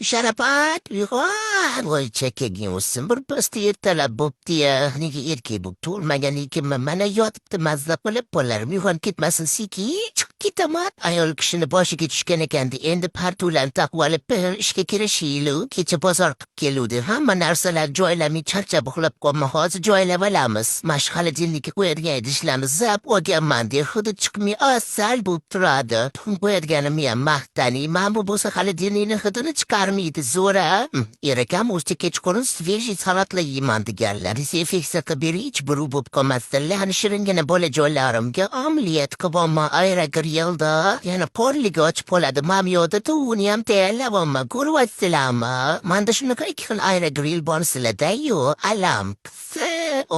Sharapat, uyg'on! Voy, chakaging o'ssin, bir pasda ertalab bo'pti-ya. Nega erkak bo'lib tug'ilmagan ekanman? Mana yotibdi mazza qilib, bolalarim uyg'onib ketmasin, sekin chiqib ketaman. Ayol kishini boshiga tushgan ekanda, endi partularni taqib olib, bir ishga kirishaylik. Kecha bozor qilib keluvdi. Hamma narsalar joylamay charchab uxlab qolma, hozir joylab olamiz. Mana shu холодильник ka qo'yadigan idishlarni zap olganman de, hidi chiqmay asal bo'lib turadi. Tuxum qo'yadiganimni ham maqtaniyman, bu bo'lsa холодильник ni hidini chiqarmaydi, zo'ra. Er akam o'zi kechqurun свежий salatlar yeyman deganlar. Dezinfeksiya qilib bering, hech biruv bo'lib qolmasdinlar. Hani shiringina bolajonlarimga omlet qilyapman aerogrillda. Yana porligi ochib qoladi. Mam yo'qda uni ham tayyorlayapman. Ko'ryapsizlarmi? Manda shunaqa ikki xil aerogrill bor, sizlarda yo'q. Alam.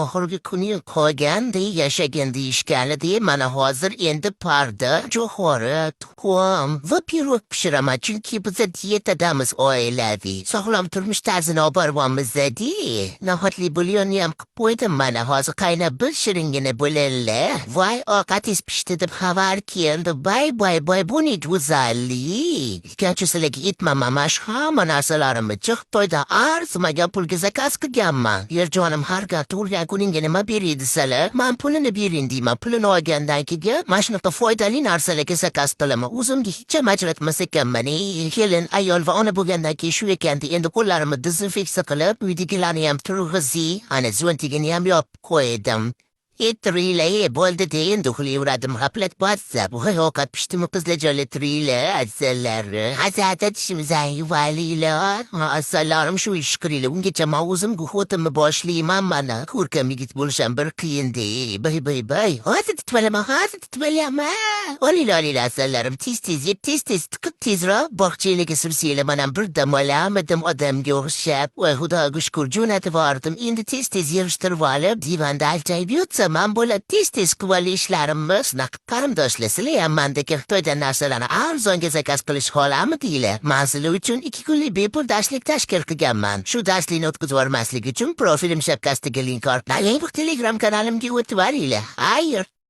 Oxirgi kuni qolgandi, yashagin deyishganida, mana hozir endi parda, jo'xori, tuxum va pirog pishiraman, chunki biza diyetadamiz oilaviy. Sog'lom turmush tarzini olib boryapmiz. Nohutli bulyonni ham qilib qo'ydim, mana hozir qaynab bir shiringina bo'ladilar. Voy, ovqatingiz pishdi deb xabar keldi. Bay, bay, bay, bu ne go'zallik. Garchi sizlarga aytmaman, mana shu hamma narsalarimni Xitoydan arzimagan pulga заказ qilganman. Yerjonim har gal tug'ilgan kuningga nima beray desalar, man pulini bering deyman. Pulini olgandan keyin mana shunaqa foydali narsalarga заказ qilaman. O'zimga hech ham ajratmas ekanman. Ey, kelin, ayol va ona bo'lgandan keyin shu ekanda, endi qo'llarimni dezinfeksiya qilib, uydagilarni ham turg'izib, ana zontигini ham yopib qo'ydim. Ettiringlar, bo'ldi de, endi uxlayveradim, g'aflat botsa. Voy, ovqat pishdimi, qizlarjonlar, turinglar, asallar. Hazrati tishimizni yuvalinglar. Asallarim, shu ish qiringlar. Ungacha man o'zim guxotimni boshlayman mana. Ko'rkam yigit bo'lisham bir qiyin de. Bay, bay, bay. Hozir tutib olaman, hozir tutib olaman. Olinglar, olinglar, asallarim. Tez tez yeb, tez tez tiqib, tezroq bog'chalarga sursanglar, man ham bir dam olamidim odamga o'xshab. Voy, Xudoga shukur, jo'natib yubordim. Endi tez tez yig'ishtirib olib, divanda aljayib yotsam ham bo'ladi. Tez tez qilib olish ishlarimni. Shunaqa qarindoshlar, sizlar ham mandagi Xitoydan narsalarni arzonga заказ qilish xohlamidinglar? Man sizlar uchun 2 kunlik bepul darslik tashkil qilganman. Shu darslikni o'tkazib yubormaslik uchun profilim shapkasidagi link orqali Telegram kanalimga o'tib olinglar. Xayr.